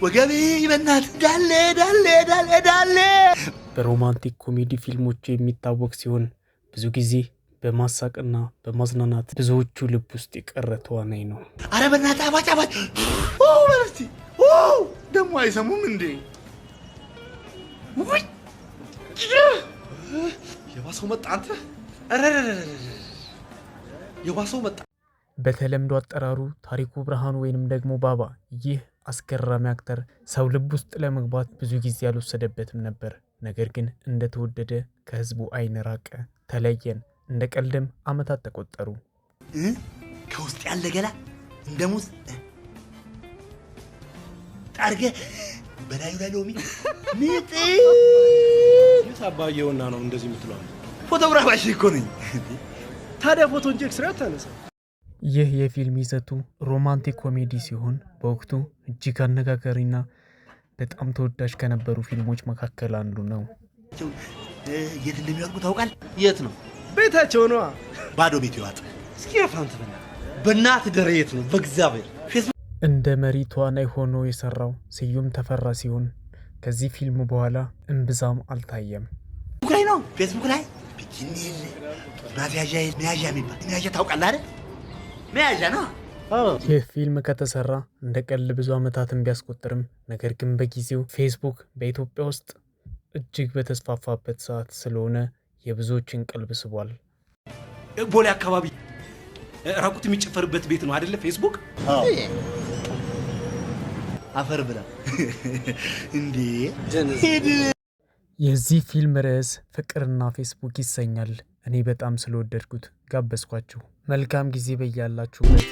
ወገቤ በናት ዳሌ ዳሌ ዳሌ ዳሌ። በ romantic comedy ፊልሞቹ የሚታወቅ ሲሆን ብዙ ጊዜ በማሳቅና በማዝናናት ብዙዎቹ ልብ ውስጥ የቀረ ተዋናይ ነው። አረ በናት አባጭ አባጭ በል እስቲ። ደግሞ አይሰሙም እንዴ? ውይ! የባሰው መጣ አንተ። ኧረ የባሰው መጣ። በተለምዶ አጠራሩ ታሪኩ ብርሃኑ ወይንም ደግሞ ባባ፣ ይህ አስገራሚ actor ሰው ልብ ውስጥ ለመግባት ብዙ ጊዜ አልወሰደበትም ነበር። ነገር ግን እንደተወደደ ከህዝቡ ዓይን ራቀ፣ ተለየን። እንደ ቀልድም ዓመታት ተቆጠሩ። ከውስጥ ያለ ገላ እንደ ሙዝ ጠርገ በላዩ ላይ ሎሚ ምጥ። የት አባየውና ነው እንደዚህ የምትለው? ፎቶግራፍ እኮ ነኝ። ታዲያ ፎቶ እንጂ ኤክስሬ አታነሳ። ይህ የፊልም ይዘቱ romantic comedy ሲሆን በወቅቱ እጅግ አነጋጋሪና በጣም ተወዳጅ ከነበሩ ፊልሞች መካከል አንዱ ነው። የት እንደሚወድቁ ታውቃል? የት ነው? ቤታቸው ነዋ። ባዶ ቤት ይዋጥ። እስኪ ረፍ አንተ በእናትህ በእናትህ ደረ የት ነው? በእግዚአብሔር። እንደ መሪ ተዋናይ ሆኖ የሰራው ስዩም ተፈራ ሲሆን ከዚህ ፊልም በኋላ እምብዛም አልታየም። ፌስቡክ ላይ ነው። ፌስቡክ ላይ bikini የለ፣ ጡት ማስያዣ የለ፣ መያዣ የሚባል መያዣ ታውቃለህ አይደል? መያዣ ነው። ይህ ፊልም ከተሰራ እንደ ቀልድ ብዙ ዓመታትን ቢያስቆጥርም ነገር ግን በጊዜው ፌስቡክ በኢትዮጵያ ውስጥ እጅግ በተስፋፋበት ሰዓት ስለሆነ የብዙዎችን ቀልብ ስቧል። ቦሌ አካባቢ ራቁት የሚጨፈርበት ቤት ነው አይደለ? ፌስቡክ። አፈር ብላ እንዴ ሂድ። የዚህ ፊልም ርዕስ ፍቅርና ፌስቡክ ይሰኛል። እኔ በጣም ስለወደድኩት ጋበዝኳችሁ። መልካም ጊዜ በያላችሁበት።